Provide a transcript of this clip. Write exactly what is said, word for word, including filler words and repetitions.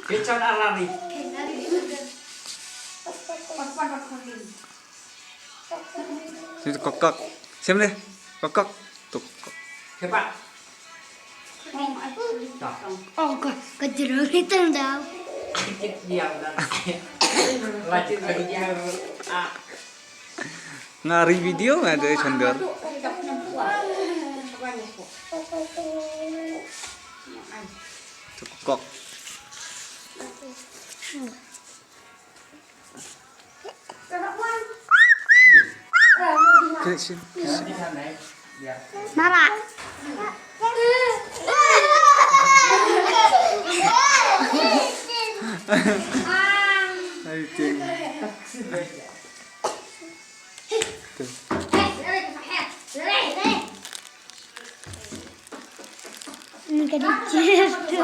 Kechon arari. Sini kokok. Sim deh. Kokok. Tuh kokok. Cepat. Oh, kau, kau jerung itu dah. Diam dah. Lanjut lagi dia. Ah. Nga ri video nga dei sonder. Kok. Kene sini. Mama. Ayo, Cing. Ini kan dicir tu.